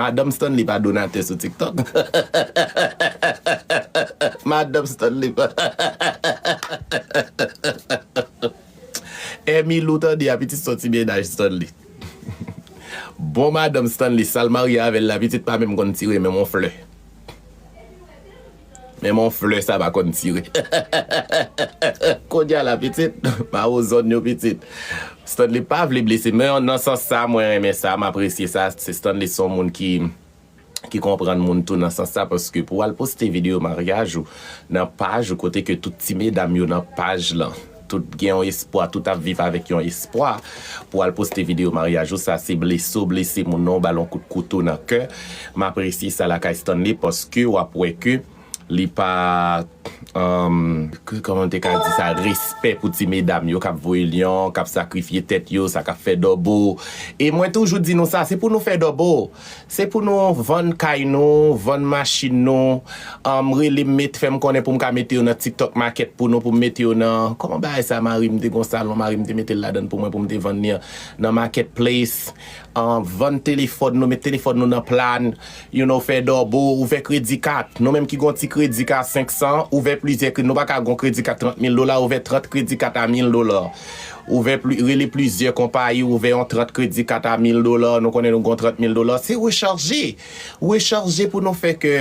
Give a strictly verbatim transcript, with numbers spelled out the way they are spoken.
Madanm Stanley pa donatè sou TikTok. Madanm Stanley pa. Emilou, tande a, pitit, se yon ti mennaj Stanley. Bon, madanm Stanley, sa l marye avè l la, pitit, pa menm konn tire menm yon flè. Menm yon flè sa pa konn tire. Kounye a la, pitit, mawo zòn yo, pitit. Stanley pa vle blese, men nan sans sa, mwen renmen sa, m apresye sa. Se Stanley se yon moun ki, ki konprann moun tou nan sans sa, paske pou w al poste videyo maryaj ou nan paj ou, kote ke tout ti medam yo nan paj lan, tout gen yon espwa, tout ap viv avèk yon espwa, pou w al poste videyo maryaj ou, sa se blese w blese moun nan, w ba l yon kout kouto nan kè. M apresye sa lakay Stanley, paske w ap wè ke li pa, um, k-, kòman m te ka di sa, respè pou ti medam yo k ap voye lyon, k ap sakrifye tèt yo, sa k ap fè dòbo. E mwen toujou di nou sa, se pou nou fè dòbo. Se pou nou vann kay nou, vann machin nou, um, rele m, met, fè m konnen pou m ka mete yo nan TikTok Market pou nou, pou m mete yo nan, kòman bagay sa, mari m te gon salon, mari m te mete l ladann pou mwen, pou m te vann li an, nan Marketplace. An, vann telefòn nou, met telefòn nou nan plan, you know, fè dòbo, ouvè kredi kat. Nou menm ki gon ti kredi kat senk san, ouvè plizyè kredi, nou pa ka gon kredi kat trant mil dola, ouvè trant kredi kat a mil dola. Ouvè pli, rele plizyè konpayi, ouvè yon trant kredi kat a mil dola, nou konnen nou gon trant mil dola. Se rechaje. Rechaje pou nou fè ke